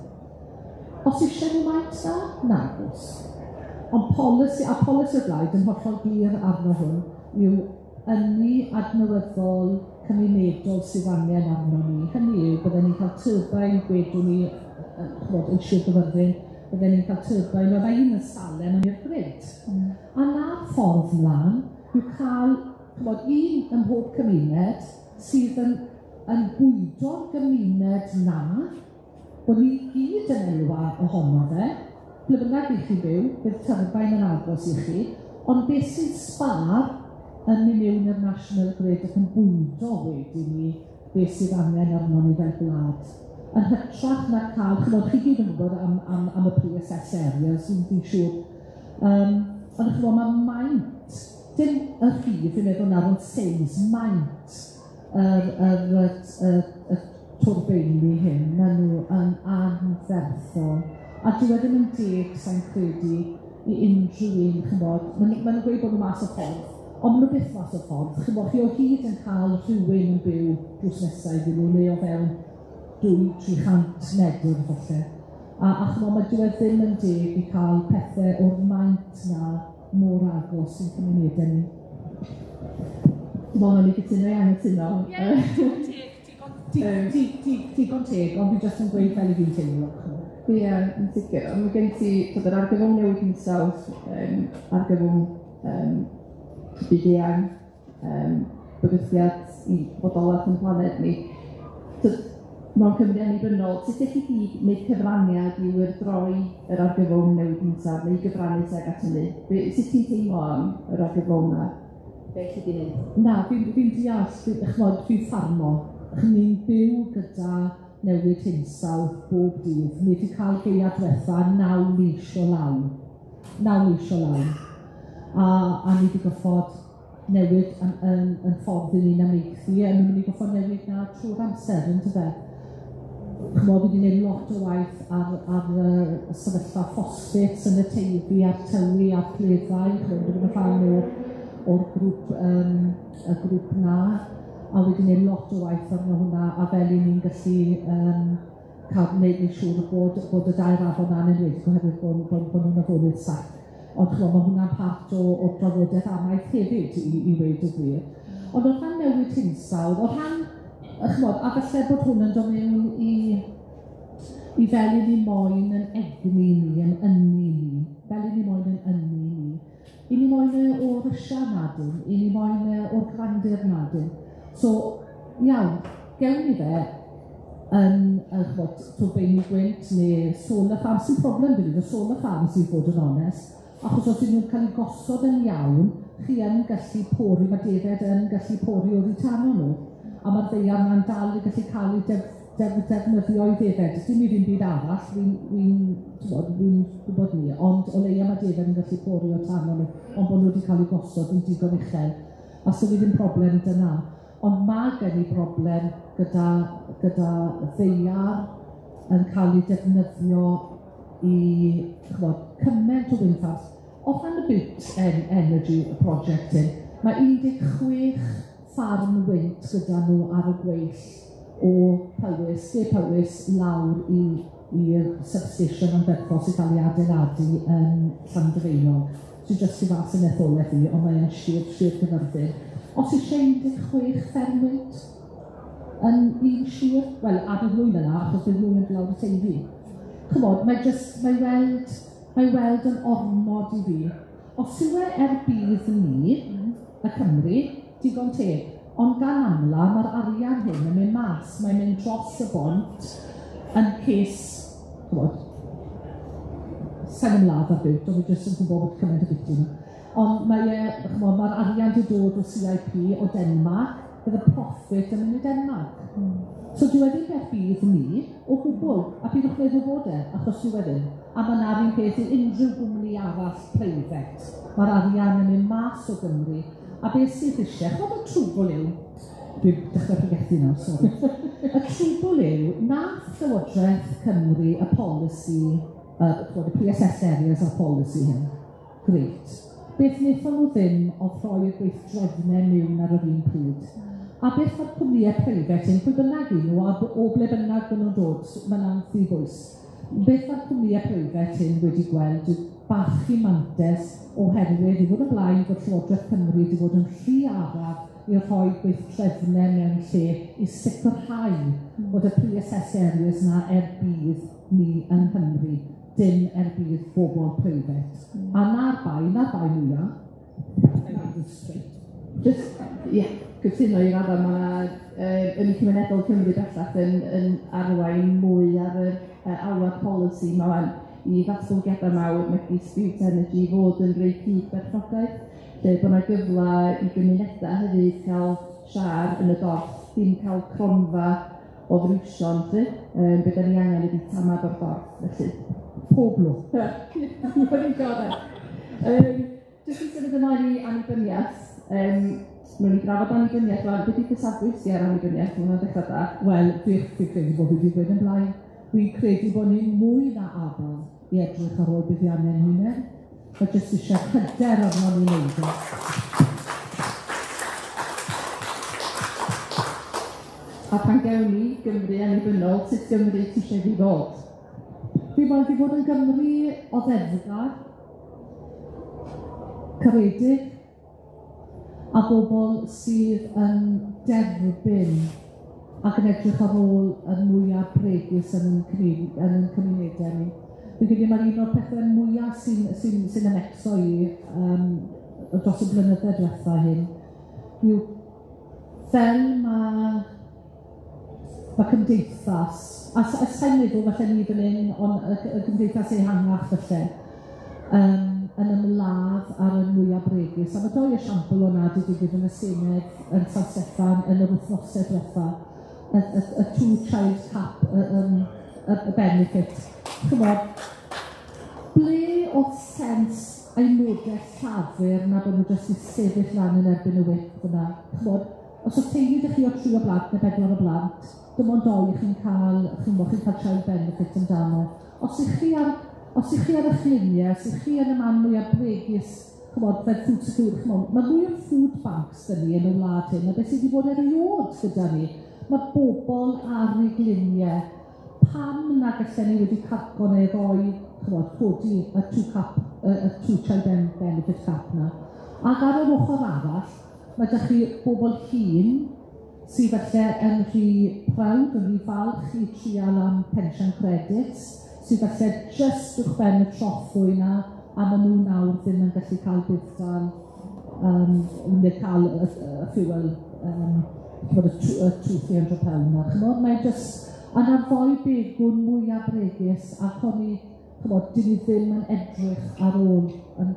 Os eisiau nhw maint 'na? Nagos. Ond polisi, a polisi'r blaid yn hollol glir arno hwn, yw ynni adnewyddol cymunedol sydd angen arno ni. Hynny yw, bydden ni'n cael turbine, gwedwn ni, chimod, yn Sir Gaerfyrddin, bydden ni'n cael turbine, oedd un yn Salem yn i'r grid. A na'r ffordd mlaen yw cael, chimod, un ym mhob cymuned sydd yn bwydo'r gymuned na, bod ni gyd yn elwa ohono fe, ble bynnag i chi byw, bydd turbine yn agos i chi, ond beth sy'n sbâr yn mynd mewn i'r National Grid ac yn bwydo wedyn ni beth sydd angen arno ni fel gwlad. Yn hytrach na cael, chimod, chi gyd yn gwybod am y PSS areas, fi'n siŵr. Ond chimod, mae maint, dim y rhif, fi'n meddwl nawr, ond size, maint y twrbeini hyn, maen nhw yn anferthol. A dyw e ddim yn deg, sa'n credu, i unrhyw un, chimod, maen nhw'n gweud bod nhw mas o ffordd, ond maen nhw byth mas o ffordd. Chimod, chi o hyd yn cael rhywun yn byw drws nesaf iddyn nhw, neu o fewn 200-300 medr falle. A chimod, mae dyw e ddim yn deg i cael pethau o'r maint na mor agos i'n cymunedau ni. Dwi'n meddwl na ni gytuno i anghytuno. Ie, digon teg, ond fi jyst yn gweud fel i fi'n teimlo. Ie, yn sicr. Ond mae gen ti yr argyfwng newid hinsawdd, argyfwng byd-eang, bygythiad i bodolaeth yn planed ni. Mewn Cymru annibynnol, sut ydych chi di wneud cyfraniad i wyrdroi yr argyfwng newid hinsawdd neu gyfrannu tuag at hynny? Sut ti'n teimlo am yr argyfwng yma? Be chi di wneud? Na, fi'n deall, chimod, fi'n ffarmo. Ni'n byw gyda newid hinsawdd bob dydd. Ni wedi cael gaeaf diwetha 9 mis o law. 9 mis o law. A ni wedi goffod newid yn ffordd i ni'n amaethu, a ni'n mynd i goffod newid na trwy'r amser, yn dyfe? Chimod, fi wedi gwneud lot o waith ar y sefyllfa ffosffat yn y Teifi a'r Tywi a'r Cleddau, chimod, dwi'n rhan o'r grŵp, y grŵp na, a wedi gwneud lot o waith arno hwnna, a fel i ni'n gallu cael gwneud yn siŵr bod y dair afon na'n enwedig oherwydd bod nhw'n afonydd saff. Ond chimod, mae hwnna'n part o'r drafodaeth amaeth hefyd, i weud y gwir. Ond o rhan newid hinsawdd, o rhan, chimod, a falle bod hwn yn dod mewn i fel i ni moyn yn egni ni, yn ynni ni, fel i ni moyn yn ynni ni. I ni moyn e o Rwysia nadyn, i ni moyn e o'r Glandir nadyn. So, iawn, gewn ni fe yn, chimod, twrbeini gwynt neu solar farms, sy'n problem gyda fi, solar farms i fod yn onest, achos os ydyn nhw'n cael eu gosod yn iawn, chi yn gallu pori, mae defaid yn gallu pori oddi tano nhw, a mae'r ddaear na'n dal i gallu cael ei defnyddio i defaid. Dim i ddim byd arall, fi'n gwybod ni, ond o leia mae defaid yn gallu pori o tano nhw, ond bod nhw wedi cael eu gosod yn digon uchel, a so fi ddim problem dyna. Ond mae gen i broblem gyda ddaear yn cael ei defnyddio i, chimod, cymaint o wind farms. O rhan y Bute Energy Project hyn, mae 16 ffarm wynt gyda nhw ar y gweill o Powys, de Powys, lawr i'r substation anferthol sy'n cael ei adeiladu yn Llandyfeinog. Sy'n jyst i fas yn etholaeth i, ond mae'n Sir Gaerfyrddin. Os eisiau 16 fferm wynt yn un sir, wel, a bydd mwy na, achos bydd mwy yn lawr y Teifi. Chimod, mae jyst, mae weld yn ormod i fi. Os yw e er budd ni, y Cymru, digon teg, ond gan amla, mae'r arian hyn yn mynd mas, mae'n mynd dros y bont yn case, chimod, sa'n ymladd ar Bute, ond fi jyst yn gwybod bod cymaint o biti nhw. Ond mae e, ch'mo', ma'r arian 'di dod o CIP o Denmark, bydd y profit yn mynd i Denmark. So dyw e ddim er budd ni o gwbl, a pidwch meddwl bod e, achos dyw e ddim. A ma' 'na'r un peth i unrhyw gwmni arall preifat. Ma'r arian yn mynd mas o Gymru, a beth sydd isie, ch'mod y trwbl yw, dwi'n dechrau pregethu nawr, sori. Y trwbl yw, nath Llywodraeth Cymru y polisi, ch'mod, y PSS areas a'r polisi hyn. Grêt. Beth wnaethon nhw ddim oedd rhoi y gweithdrefnau mewn ar yr un pryd. A beth mae'r cwmnïau preifat hyn, pwy bynnag yw nhw, a o ble bynnag maen nhw'n dod, mae'n amddifwys. Beth mae'r cwmnïau preifat hyn wedi gweld yw bachu mantes oherwydd i fod yn blaen fod Llywodraeth Cymru wedi bod yn rhy araf i rhoi gweithdrefnau mewn lle i sicrhau bod y PSS areas 'na er budd ni yng Nghymru, dim er budd bobl preifat. A 'na'r bai, 'na'r bai mwya. Just, ie, yeah, cytuno i raddau, mae 'na Ynni Cymunedol Cymru bellach yn arwain mwy ar yr alwad polisi 'ma wan i ddatblygiadau mawr megis Bute Energy fod yn rei cyd-berchnogaeth, lle bod 'na gyfle i gymunedau hefyd cael siâr yn y dorth, dim cael cronfa o friwsion 'lly. Be 'dan ni angen ydi tamad o'r dorth, felly. Pob lwc. Mae'n gorau. Jyst i symud ymlaen i annibyniaeth, wnawn ni drafod annibyniaeth rŵan. Be 'di dy safbwynt di ar annibyniaeth? Ma' hwnna'n dechrau da. Wel, dwi credu bod fi wedi dweud yn blaen. Dwi'n credu bod ni'n mwy na abl i edrych ar ôl buddiannau'n hunain. Mae jyst eisiau hyder arnon ni wneud o. A pan gewn ni Gymru annibynnol, sut Gymru ti eisiau iddi fod? Fi moyn 'di bod yn Gymru oddefgar, caredig, a bobl sydd yn derbyn ac yn edrych ar ôl y mwyaf bregus yn ein yn ein cymunedau ni. Fi'n credu ma'r un o'r pethe mwya sy'n ymecso i dros y blynydde diwetha hyn yw fel ma' cymdeithas, a sai'n meddwl falle ni fan hyn, ond y cymdeithas ehangach falle, yn ymladd ar y mwyaf bregus. A ma' dou esiampl o'na 'di digwydd yn y Senedd yn San Steffan yn yr wythnose diwetha. Y two child cap, y benefit. Ch'mod, ble o'dd sens aelodau Llafur na bod nhw jyst i sefyll lan yn erbyn y whip fyna? Ch'mod, os o'dd teulu 'da chi o 3 o blant neu 4 o blant, dim ond 2 chi'n cael, ch'mod, chi'n cael child benefit amdano. Os ych chi ar os ych chi ar eich liniau, os ych chi yn y man mwyaf bregus, ch'mod, fel food security, ch'mod, ma' mwy o food banks 'da ni yn y wlad hyn na beth sydd wedi bod erioed gyda ni. Ma' bobl ar eu gliniau. Pam na gallen ni wedi carco neu roi, ch'mod, codi y two cap, y two child benefit cap 'na. Ac ar yr ochr arall, ma' 'dach chi bobl hŷn sydd falle yn rhy proud, yn rhy falch i trial am pension credits, sydd falle jyst uwchben y trothwy 'na, a ma' nhw nawr ddim yn gallu cael budd-dal, neu cael y fuel, ch'mod, y £200-300 'na, ch'mod, mae jyst, a 'na'r ddou begwn mwya bregus, ac o'n i, ch'mod, 'dyn ni ddim yn edrych ar ôl yn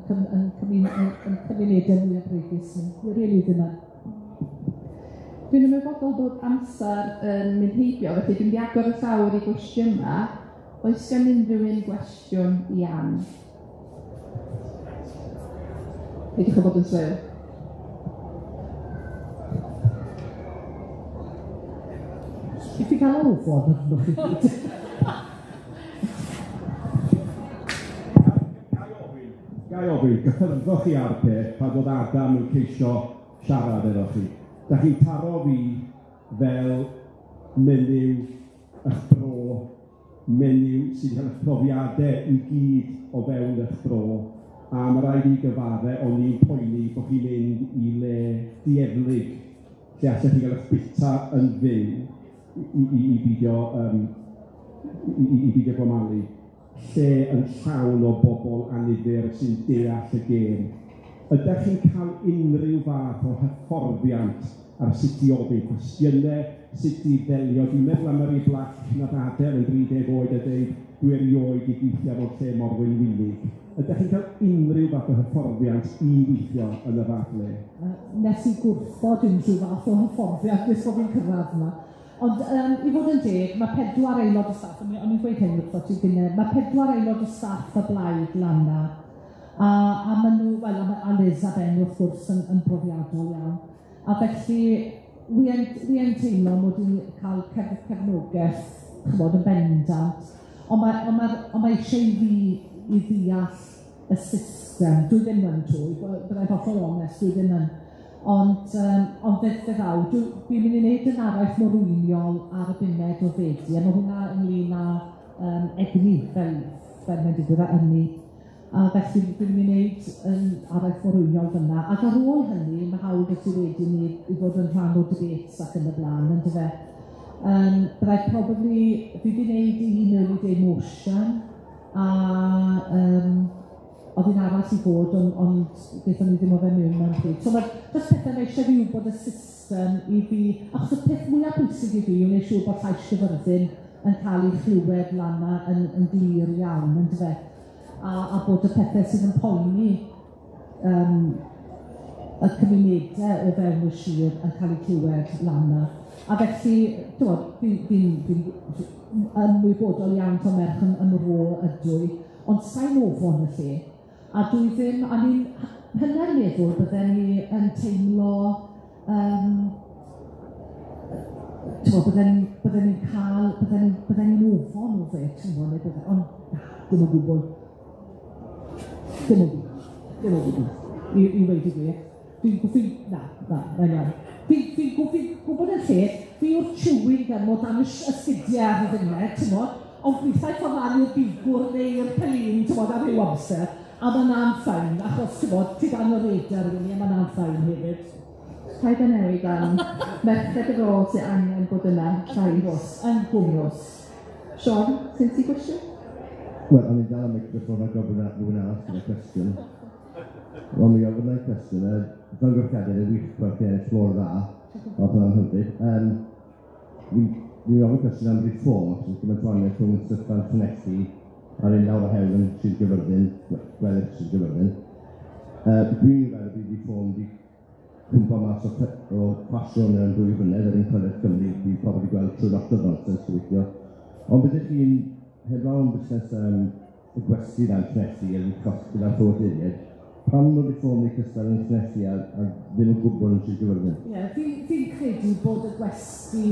cymunedau mwya bregus ni, ni rili ddim yn. Dwi'n ymwybodol bod amser yn mynd heibio, felly dwi'n mynd i agor y llawr i gwestiynau. Oes gen unrhyw un gwestiwn i Ann? Peidiwch â bod yn swil. I chi gael ofod arnoch chi gyd. Gai ofyn, gyffyrddoch chi ar peth pan oedd Adam yn ceisio siarad efo chi. Da chi'n taro fi fel menyw eich bro, menyw sy'n cael eich profiadau i gyd o fewn eich bro, a ma' raid i fi gyfadde, o'n i'n poeni bod chi'n mynd i le dieflig, lle allech chi gael eich bita yn fyw i beidio i beidio gomalu, lle yn llawn o bobl annifyr sy'n deall y gêm. Ydych chi'n cael unrhyw fath o hyfforddiant ar sut i ofyn cwestiynau, sut i ddelio. Dwi'n meddwl am Mary Black nath adael yn 30 oed a deud dwi erioed 'di gweithio mewn lle mor wenwynig. Ydach chi'n cael unrhyw fath o hyfforddiant i weithio yn y fath le? Nes i gwrthod unrhyw fath o hyfforddiant nes bod fi'n cyrraedd yma. Ond i fod yn deg, mae 4 aelod o staff, o'n i'n gweud hyn wrtho ti gynne, mae 4 aelod o staff y blaid lan 'na, a maen nhw, wel, a Liz a Ben wrth gwrs yn brofiadol iawn. A felly, wi yn teimlo mod i'n cael cefnogaeth, ch'mod, yn bendant, ond mae eisiau i fi i ddeall y system. Dwi ddim yn trwy, byddai'n hollol onest, dwi ddim yn. Ond fe ddaw, dwi'n mynd i wneud yn araith morwyniol ar y 5 o Fedi, a mae hwnna ynglyn â egni, fel mae'n digwydd â ynni. A felly dwi'n mynd i wneud yn araith morwyniol fyna. Ac ar ôl hynny, mae hawl gyda ti wedyn i fod yn rhan o debates ac yn y blaen, yndyfe. Byddai probably, fi wedi gwneud un early day motion, a oedd un arall i fod, ond gaethon ni ddim o fe mewn mewn pryd. So mae jyst pethau mae eisiau fi wybod y system i fi, achos y peth mwyaf pwysig i fi yw wneud siŵr bod llais Gaerfyrddin yn cael ei chlywed lan 'na yn glir iawn, yndyfe? A bod y pethau sydd yn poeni y cymunedau o fewn y sir yn cael eu clywed lan 'na. A felly, t'mod, fi'n ymwybodol iawn taw merch ym Mro ydw i, ond sai'n ofon y lle. A dwi ddim, a ni'n hynna'n meddwl bydden ni yn teimlo, t'mod, bydden ni'n cael, bydden ni'n ofon o fe, t'mod, neu bydden, ond dim o gwbl. Dim o gwbl, i weud y gwir. Na, mae'n iawn. Fi'n gwybod yn lle, fi yw'r chewing gum o dan y sgidiau ar y funud, t'mod, ond gweithiau ffordd lan i'r bigwr neu'r pelin, t'mod, ar ryw amser, a ma' 'na'n fine, achos, t'mod, ti dan y radar rili, a ma' 'na'n fine hefyd. Rhaid y newid am merched y fro sy'n angen bod yna, llais. Yn gwmws. Siôn, sy'n ti gwestiwn? Wel, o'n i'n dal am microffon a gofyn rhywun arall gyda cwestiwn. Wel, mi ofyn i'r cwestiwn, llongyfarchiadau yn wych bod chi'n ennill mor dda, oedd hwnna'n hyfryd. Mi'n ofyn cwestiwn am reform, achos oedd gymaint o wahaniaeth rhwng y sefyllfa'n Llanelli a'r un lawr y hewl yn Sir Gaerfyrddin, gweddill Sir Gaerfyrddin. Dwi'n meddwl bydd reform wedi cwmpo mas o ffasiwn mewn 2 flynedd, yr un Llywodraeth Cymru, bydd pobl wedi gweld trwy lot o nonsens gobeithio. Ond byddech chi'n, heblaw am busnes y gwesti na'n Llanelli, yn gyda'r ffoaduriaid, pam bod reform wedi cystal yn Llanelli a ddim o gwbl yn Sir Gaerfyrddin? Ie, fi'n credu bod y gwesti,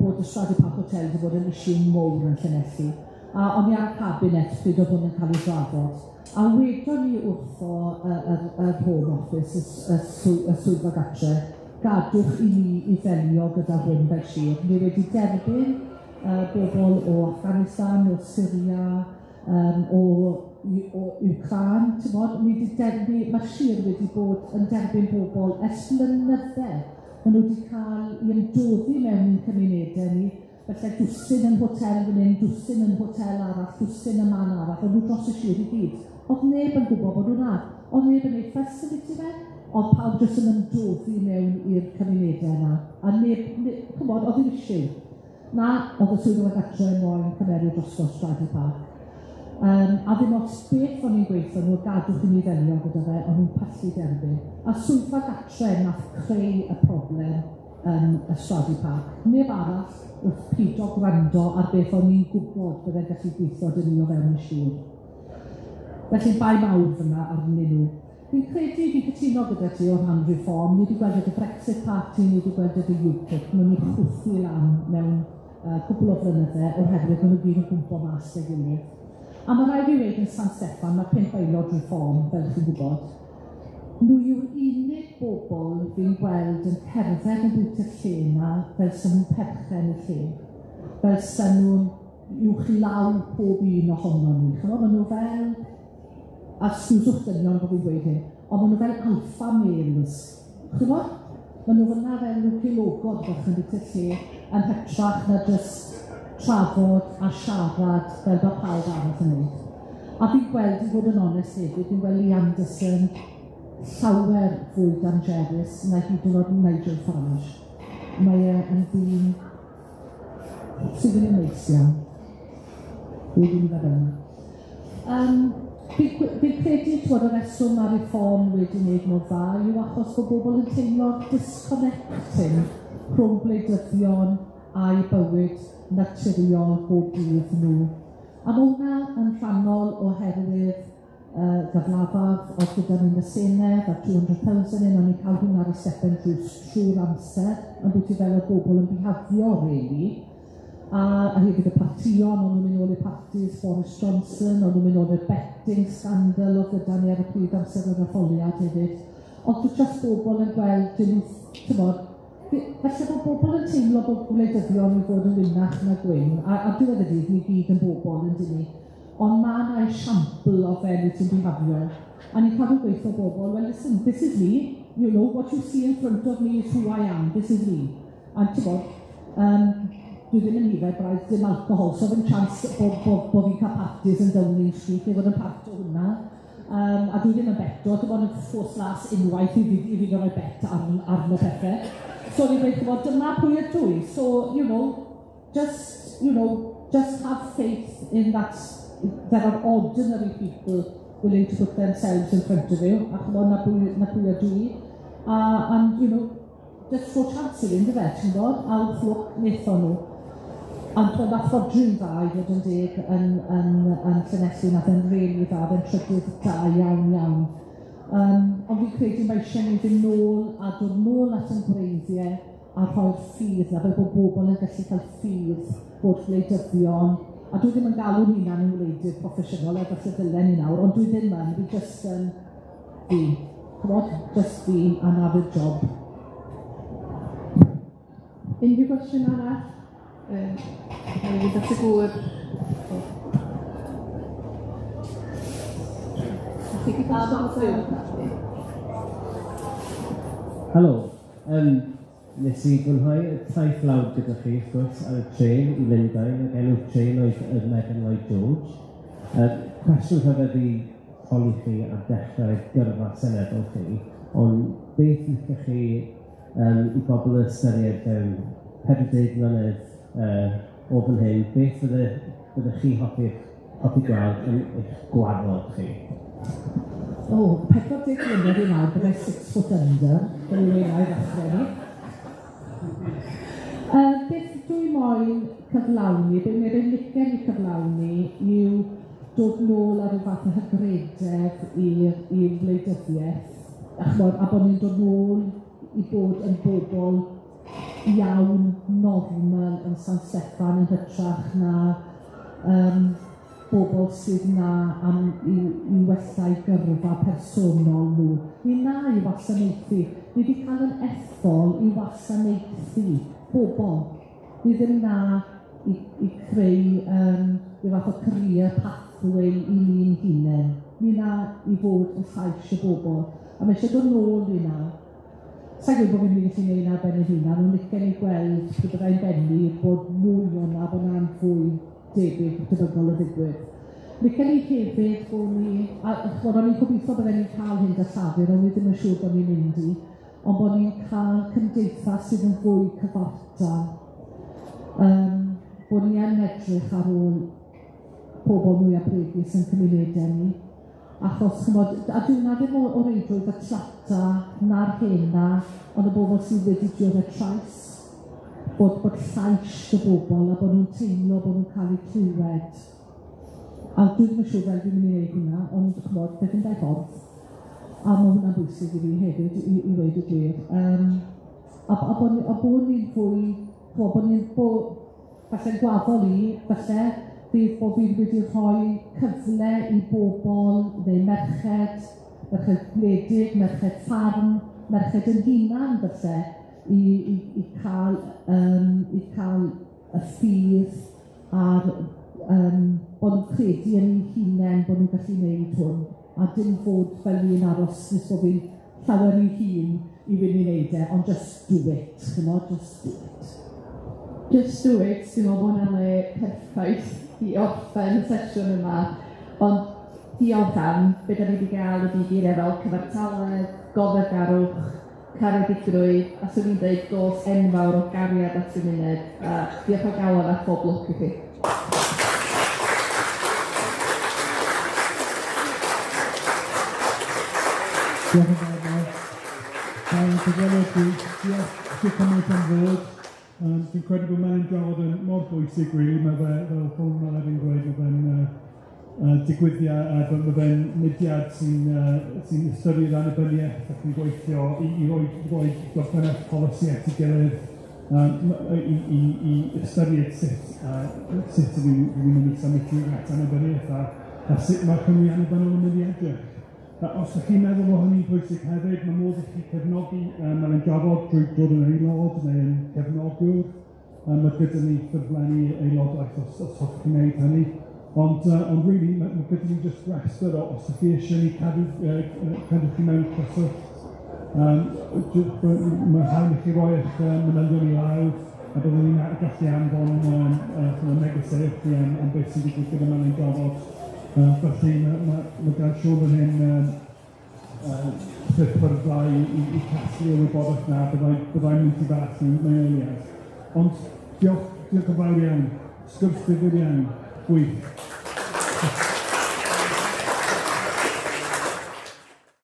bod y Stradey Park Hotel wedi bod yn issue mowr yn Llanelli. A o'n i ar y cabinet pryd oedd hwn yn cael ei drafod. A wedon ni wrtho yr Home Office, y swyddfa gatre, gadwch i ni i ddelio gyda hwn fel sir. Ni wedi derbyn bobl o Afghanistan, o Syria, o Ukraine, t'mod, ni wedi derbyn, mae'r sir wedi bod yn derbyn bobl ers blynydde. Maen nhw wedi cael i ymdoddi mewn i'n cymunedau ni, felly dwsin yn hotel fan hyn, dwsin yn hotel arall, dwsin yn man arall, o'n nhw dros y sir i gyd. Oedd neb yn gwybod bod nhw'n ar, oedd neb yn ei ffys yn byti fe, oedd pawb jyst yn ymdoddi mewn i'r cymunedau yna. A neb, ch'mod, oedd ddim issue. Na, oedd y swyddfa gatre moyn cymeru drosto Stradey Park. A ddim ots beth o'n i'n gweithio nhw, gadwch i mi ddelio gyda fe, o'n nhw'n pallu derbyn. A swyddfa gatre nath creu y problem yn y Stradey Park. Neb arall wrth pido gwrando ar beth o'n i'n gwybod bydde'n gallu gweithio 'da ni o fewn y sir. Felly bai mawr fyna arnyn nhw. Fi'n credu, fi'n cytuno gyda ti o ran reform, ni wedi gweld y Brexit Party, ni wedi gweld y UKIP, maen nhw'n chwythu lan mewn cwpl o flynydde oherwydd maen nhw gyd yn gwmpo mas gyda'i gilydd. A ma' raid fi weud yn San Steffan, ma' 5 aelod reform, fel chi'n gwybod. Nhw yw'r unig bobl fi'n gweld yn cerdded yn bwyty'r lle 'na fel sa nhw'n perchen y lle, fel sa nhw'n uwchlaw pob un ohonon ni. Ch'mod, ma' nhw fel, a sgwswch dynion bod fi'n gweud hyn, ond ma' nhw fel alpha males. Ch'mod, ma' nhw fyna fel nhw cilogod bach yn bwyty'r lle, yn hytrach na jyst trafod a siarad fel bod pawb arall yn neud. A fi'n gweld, i fod yn onest hefyd, fi'n gweld Lee Anderson llawer fwy dangerous na hyd yn oed Nigel Farage. Mae e yn ddyn sydd ddim yn neis iawn. Dwi ddim yn yna. Fi'n credu t'mod y reswm ma' Reform wedi wneud mor dda yw achos bod bobl yn teimlo disconnecting rhwng gwleidyddion a'u bywyd naturiol bob dydd nhw. A ma' hwnna yn rhannol oherwydd gyflafaf oedd gyda ni yn y Senedd a 200,000 un, o'n i'n cael hwnna ar y stepen drws trwy'r amser, ambwti fel oedd bobl yn bihafio, really. A hefyd y partïon, o'n nhw'n mynd nôl i'r parties, Boris Johnson, o'n nhw'n mynd nôl i'r betting scandal oedd gyda ni ar y pryd amser yr etholiad hefyd. Ond dwi just bobl yn gweld, dyn nhw, t'mod, falle bod bobl yn teimlo bod gwleidyddion i fod yn wynach na gwyn, a diwedd y dydd, ni gyd yn bobl yn dyn ni. Ond ma' 'na esiampl o fel wyt ti'n bihafio. A ni'n cadw gweithio bobl, well listen, this is me, what you see in front of me is who I am, this is me. A t'mod, dwi ddim yn yfed braidd dim alcohol, so ddim chance bo fi'n cael parties yn Downing Street, neu fod yn part o hwnna. A dwi ddim yn beto, dim ond yn ffos las unwaith i fi gorfod bet arno pethe. So ni'n gweud, ch'mod, dyma pwy ydw i. So, just have faith in that there are ordinary people willing to put themselves in front of you, a ch'mod, na pwy ydw i. And just throw chance i fi, yndyfe, ti'n gwbod? A wrth lwc wnaethon nhw. Ond t'mod, nath Rhodri'n dda i fod yn deg yn Llanelli, nath e'n rili dda, fe'n trydydd da iawn iawn. Ond fi'n credu mae eisiau ni fynd nôl a dod nôl at ein gwreiddiau a rhoi'r ffydd 'na, fel bod bobl yn gallu cael ffydd bod gwleidyddion, a dwi ddim yn galw'n hunan yn wleidydd proffesiynol, er falle dylen ni nawr, ond dwi ddim yn, fi jyst yn fi, ch'mod, just fi, a 'na fydd job. Unrhyw gwestiwn arall? Wna i fynd at y gŵr. O. Chi 'di pasio? Helo, nes i fwynhau y taith lawr gyda chi, wrth gwrs, ar y trên i Lundain, ac enw'r trên oedd y Megan Lloyd George. Cwestiwn rhyfedd i holi chi ar dechrau gyrfa seneddol chi, ond beth licech chi i bobl ystyried fewn 40 mlynedd o fan hyn, beth fyddech chi hoffi gweld yn eich gwaddol chi? O, 40 mlynedd i nawr, byddai 6 foot under, fel yw ei ddechrau ni. Beth dwi moyn cyflawni, beth mae'n licen i cyflawni yw dod nôl ar ryw fath o hygrededd i'r wleidyddiaeth, a ch'mod, a bod ni'n dod nôl i bod yn bobl iawn, normal yn San Steffan yn hytrach na bobl sydd 'na am i wella'u gyrfa personol nhw. Ni 'na i wasanaethu. Ni 'di cael yn ethol i wasanaethu bobl. Ni ddim 'na i creu ryw fath o career pathway i ni'n hunen. Ni 'na i fod yn llais y bobl. A mae eisiau dod nôl i 'na. Sa'n gwybod bod fi'n mynd i gallu gwneud 'na ar ben ei hunan, ond licen i gweld pe byddai'n bennu bod mwy o 'na, bod 'na'n fwy debyg, tebygol o ddigwydd. Licen i hefyd bod ni, a ch'mod, o'n i'n gobeithio bydden ni'n cael hyn 'da Llafur, ond wi ddim yn siŵr bod ni'n mynd i, ond bod ni'n cael cymdeithas sydd yn fwy cyfartal. Bod ni yn edrych ar ôl pobl mwyaf bregus yn cymunedau ni. Achos, ch'mod, a dyw hwnna ddim o reidrwydd y tlata na'r hena, ond y bobl sydd wedi dioddef trais, bod llais y bobl a bod nhw'n teimlo bod nhw'n cael eu clywed. A dwi ddim yn siŵr fel dwi'n mynd i wneud hwnna, ond ch'mod, beth yn ffordd. A ma' hwnna'n bwysig i fi hefyd, i weud y gwir. A bod ni'n fwy, ch'mod, bod ni'n falle'n gwaddol i, falle, bydd bod fi wedi rhoi cyfle i bobl, neu merched, merched gwledig, merched ffarm, merched yn hunan falle, i cael y ffydd a'r bod nhw'n credu yn eu hunain bod nhw'n gallu gwneud hwn, a dim fod fel fi'n aros nes bod fi'n llawer rhy hŷn i fynd i wneud e, ond just do it, ch'mod, just do it. Just do it, dwi'n meddwl bod hwnna'n le perffaith i orffen y sesiwn yma, ond diolch am be da ni wedi gael ydi geiriau fel cyfartaledd, goddefgarwch, caredigrwydd, a swn i'n dweud dos enfawr o gariad at gymuned, a diolch o galon a phob lwc i chi. Diolch yn fawr, Mel. Gael cyfweliad gwych. Diolch diolch cymaint am ddod. Dwi'n credu bod Melin Drafod yn mor bwysig, really. Mae fe, fel Paul Mel yn gweud, mae fe'n digwyddiad, mae fe'n mudiad sy'n ystyried annibyniaeth ac yn gweithio i roi dogfennaeth polisi at ei gilydd, i ystyried sut ydyn ni'n mynd i symud tuag at annibyniaeth a sut mae Cymru annibynnol yn mynd i edrych. Os ydych chi'n meddwl bod hynny'n bwysig hefyd, mae modd i chi cefnogi Melin Drafod drwy dod yn aelod neu yn cefnogwr. Mae gyda ni ffurflenni aelodaeth os hoffech chi wneud hynny. Ond really, mae gyda ni jyst rhestr o os ydych chi eisiau ni cadw chi mewn cyswllt. Mae hawl i chi roi eich manylion i lawr, a byddwn ni'n gallu anfon negesau i chi am beth sy'n digwydd gyda Melin Drafod. Felly mae gan Siôn fan hyn ffurflau i casglu y wybodaeth na, byddai'n mynd i fas mewn eiliad. Ond diolch yn fawr iawn, sgwrs ddifyr iawn, gwych.